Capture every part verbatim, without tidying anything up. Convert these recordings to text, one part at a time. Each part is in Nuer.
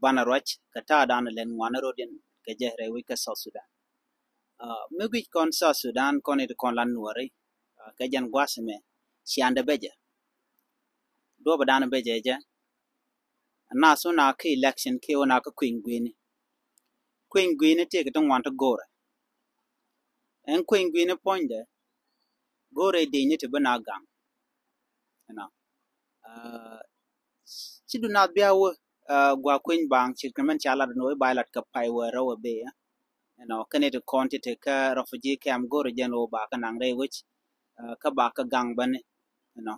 banɛ ruac kɛ ta̱a̱ danɛ lɛn ŋuanɛ rot in kɛ jɛ rɛy wec kä South Sudan. Mi guic kɔn South Sudan kɔn it kɔn lan nuɔri kɛ jɛn gua̱a̱th mɛ ciandɛ bɛ jɛ. Duɔpɛ danɛ bɛ jɛ jɛ. Nath wun a kä election kiɛ wun a kä kui̱ny gui̱ni. Kui̱ny gui̱ni tëëkɛ ti ŋuan ti go̱rɛ. Ɛn kui̱ny gui̱ni puɔ̱nydɛ go̱rɛ dëëcni ti bi na gaŋ. Ɛnɔ. Ci du nath bia wä gua kui̱ny baŋ ci kɛ mɛn ca lat ni wä ba lat kɛ pay wä rɛ wä bee. Ɛnɔ kɛn it kɔn ti ti kä refugee camp go̱rɛ jɛn wä ba kä naŋ rɛy wec kä ba kä gaŋ bäni. Ɛnɔ.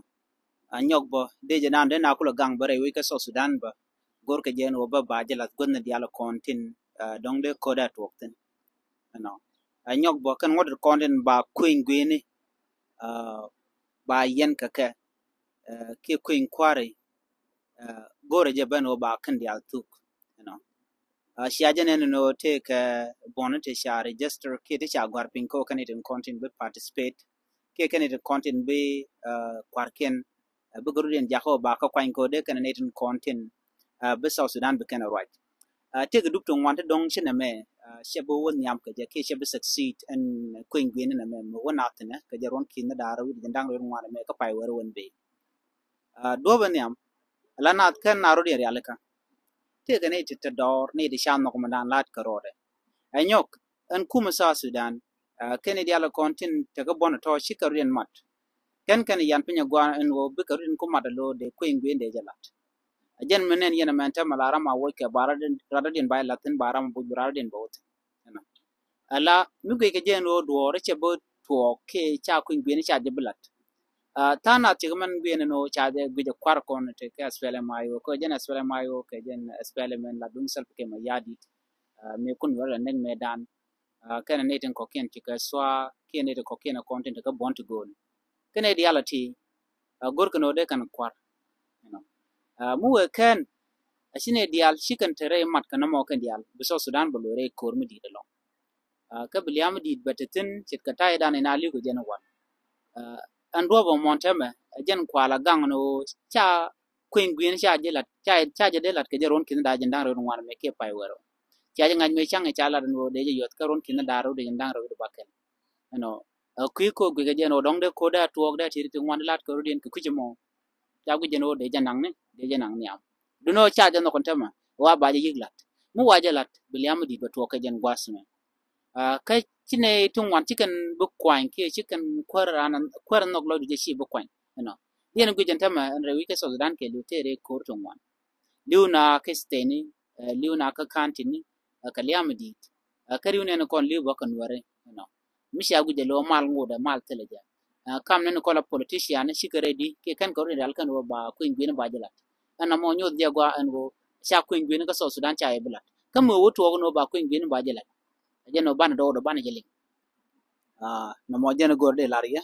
A nyɔk bä dee jɛ nan dee na kulɛ gaŋ bä rɛy wec kä South Sudan bä. Go̱rkɛ jɛn wä bä ba jɛ lath guäthni dial kɔn tin dɔŋ dee ko̱dɛ tuɔk thin. Ɛnɔ. A nyɔk bä kɛn ŋuɔt kɔn tin ba kui̱ny gui̱ni ba yɛn kɛ kɛ kiɛ kui̱ny kua̱ri. Go̱rɛ jɛ ben wä ba kɛn dial thuk. Ɛnɔ. Cia jɛ nɛn ni wä tëëkɛ buɔ̱n ti ca register kiɛ ti ca gua̱r piny kä wä kɛn it in kɔn tin bi participate kiɛ kɛn it in kɔn tin bi kua̱rkiɛn. Bi gɛ rut in jakä wä ba kä kuany kɛ wä dee kɛn it in kɔn tin bi South Sudan bi kɛn ruac. Tëëkɛ dup ti ŋuan ti dɔŋ ci nɛmɛ cɛ bi wä nhiam kɛ jɛ kiɛ cɛ bi succeed ɛn kui̱ny gui̱ni nɛmɛ mi wä nath thinɛ kɛ jɛ ruɔn ki̱n ni da̱a̱r wi̱c jɛ da̱ŋ rɛy ŋuan ɛmɛ kä pay wär wän bee. Duɔpɛ nhiam la nath kɛn na rot in rialikä. Tëëkɛ ni ti te dɔɔr ni ti ca nhɔk mi da̱a̱n la̱t kɛ rɔɔdɛ. Ɛ nyɔk ɛn kumɛ South Sudan kɛn i̱ dial kɔn tin tekɛ buɔ̱n tɔ̱ cikɛ rut in mat. Kɛn kɛn yan piny agua ɛn ɣöö bikɛ rut in ku mat alo dee kui̱ny gui̱n dee jɛ lat. Ɛ jɛn mi nɛn yɛn ɛmɛn tɛmɛ la ram a woc kɛ ba rat in ba jɛ lath thin ba ram a buc bi rat in bɛ wä thin. Ɛnɔ. Ala mi guic kɛ jɛn ɣöö duɔɔr cɛ bä tuɔɔk kiɛ ca kui̱ny gui̱n ca jɛ bi lat. Tha̱a̱ŋ nath cik mɛn gui̱n ɛn ɣöö ca jɛ guic ɛ kua̱r kɔn ti kɛ S P L M I O kɛ jɛn S P L M I O kɛ jɛn S P L M ɛn la duŋ Salva Kiir Mayardit. Mi kun wɛr la nek mɛ dan. Kɛn ni tin kɔkiɛn ti kɛ sua kiɛ ni tin kɔkiɛn kɔn tin ti kɛ buɔ̱n ti go̱o̱l. Kɛn ni dial a ti a go̱r kɛn wä dee kɛn kua̱r. Ɛnɔ. Mi wee kɛn a ci ni dial ci kɛn te rɛy mat kɛn nɔmɔ kɛn dial bi South Sudan bɛ lo̱ rɛy ko̱r mi di̱i̱t ɛlɔ̱ŋ. Kä bi liam mi di̱i̱t bɛ te thi̱n ce̱tkɛ ta̱ydan in a li̱w kɛ jɛn wal. Ɛn duɔ̱p ɛmɔn tɛmɛ ɛ jɛn kual a gaŋ ni ɣöö ca kui̱ny gui̱n ca jɛ lat ca jɛ dee lat kɛ jɛ ruɔ̱n ki̱n da̱a̱ jɛn da̱ŋ rɛw ŋuan mɛ kiɛ pay wɛrɛ. Ca jɛ ŋa̱c mɛ caŋ ca lat ni ɣöö dee jɛ yuɔth kä ruɔ̱n ki̱n da̱a̱ rɛw dee jɛn da̱ŋ rɛw dee bakɛl. Ɛnɔ. Ɛ kui̱ ko̱ gui̱kɛ jɛn ɣöö dɔ̱ŋ dee ko̱dɛ a tuɔɔk dee a ti̱ri ti ŋuan lat kɛ rut yɛn kɛ kui̱c ɛmɔ. Ca gui̱c jɛn ɣöö dee jɛ naŋni dee jɛ naŋ nhiam. Dun ɣöö ca jɛ nhɔk kɔn tɛmɛ wa ba jɛ yi̱k lat mi wa jɛ lat bi liam mi di̱i̱t bɛ tuɔɔk kɛ jɛn gua̱a̱th mɛ. Kä ci nɛ ti ŋuan ci kɛn bi kuany kiɛ ci kɛn kuäär ran kuäär nhɔk lɔcdu jɛ ci bi kuany. Ɛnɔ. Diɛn gui̱c jɛn tɛmɛ ɛn rɛy wi̱c kɛ South Sudan kɛ li̱w tëë rɛy ko̱r ti ŋuan. Li̱w na kɛ stäni li̱w na kä ka̱n tini kɛ liam mi di̱i̱t. Kä ri̱w nɛn kɔn li̱w bä kɛ nuäri. Ɛnɔ. Mi cia guic jɛ lo̱ mal ŋotdɛ mal thilɛ jɛ. Kam nɛn kɔn la politician cikɛ rɛy di kiɛ kɛn kɛ rut in rial kɛn wä ba kui̱ny gui̱n ba jɛ lat. Ɛn nɔmɔ nyoth jɛ gua ɛn wä ca kui̱ny gui̱n kä South Sudan ca yɛ bi lat kä mi wä tuɔɔk ni wä ba kui̱ny gui̱n ba jɛ lat. Ɛ jɛn wä banɛ dɔɔk dɔ banɛ jɛ liŋ. Nɔmɔ jɛn go̱r dee lar yɛ